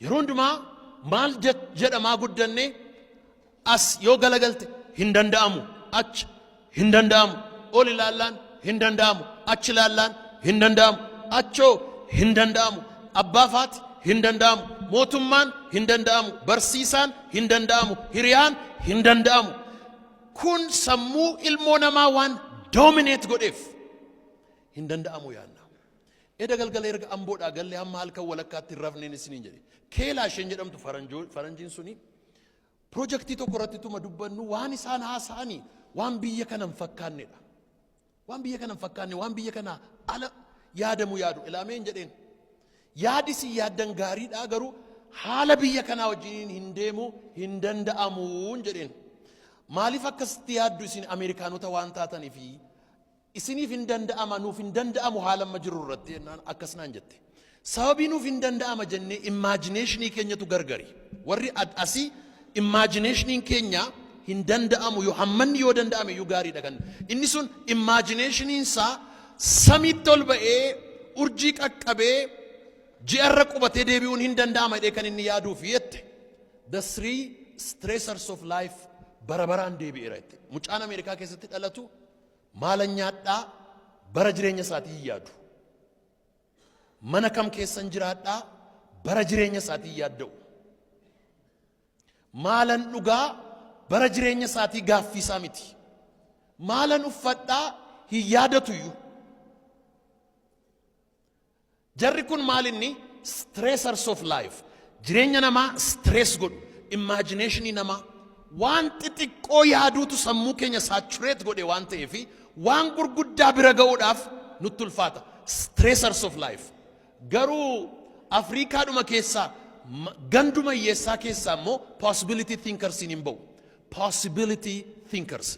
Yeroo hundumaa maal jedhamaa guddanne? As yoo galagalte hin danda'amu, achi hin danda'amu, ol ilaallaan hin danda'amu, achi ilaallaan hin danda'amu, achoo hin danda'amu, abbaa faati hin danda'amu, mootummaan hin danda'amu, barsiisaan hin danda'amu, hiriyaan hin danda'amu. Kun sammuu ilmoo namaa waan dominate godheef hin danda'amu yaadna. Eda galgala erga Amboodhaa gallee hamma halkan walakkaatti hin rafneen isiniin jedhe. Keelaa isheen jedhamtu faranjiin suni piroojaktii tokko irratti tuma dubbannu waan isaan haasa'anii waan biyya kana hin fakkaannedha. Waan biyya kana hin fakkaanne, waan biyya kana ala yaadamu yaadu. Ilaameen jedheen. Yaadi isin yaaddan gaariidha, garuu haala biyya kanaa wajjiniin hin deemu, hin danda'amuun jedheen. Maaliif akkasitti yaaddu? Isin Ameerikaanota waan taataniifi isiniif hin danda'ama, nuuf hin danda'amu haala amma jirru irratti jennaan akkas naan jette. Sababii nuuf hin danda'ama jennee imaginationii keenyatu gargari. Warri asii imaginationiin keenya hin danda'amu, yoo hammanni yoo danda'ame iyyuu gaariidha kan. Inni sun imaginationiin isaa samiitti ol ba'ee urjii qaqqabee ji'arra qubatee deebi'uun hin danda'ama jedhee kan inni yaaduuf jette. The three stressors of life bara baraan deebi'eera jette. Mucaan Ameerikaa keessatti dhalatu maalan nyaadhaa bara jireenya isaatii hin yaadu. Mana kam keessan jiraadhaa bara jireenya isaatii hin yaadda'u. Maalan dhugaa bara jireenya isaatii gaaffii isaa miti. Maalan uffadhaa hin yaadatu iyyuu. Jarri kun maal inni? Stressors of life. Jireenya namaa stress godhu. Imaginationii namaa waan xixiqqoo yaaduutu sammuu keenya saturate godhe waan ta'eef waan gurguddaa bira ga'uudhaaf nutti ulfaata. Stressors of life. Garuu Afriikaadhuma keessaa, ganduma hiyyeessaa keessaa immoo possibility thinkers hin ba'u. Possibility thinkers.